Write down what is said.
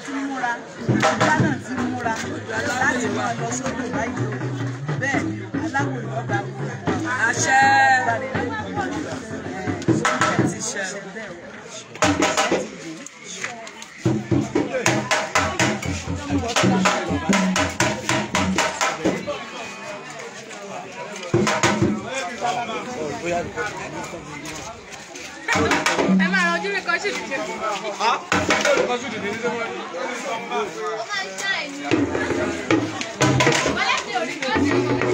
ti múra, ìgbà náà ti múra láti máa lọ sódò báyìí o. Bẹ́ẹ̀ ni aláwòrán ọgbà gbogbo. Àṣẹ. Ti ṣe bẹ́ẹ̀ o. Ẹ máa ranjú rí kan sí ìdíje. Ó máa ń ṣá ẹ̀yìn. Wọ́n lẹ́sìn òrí kan sí ìdíje.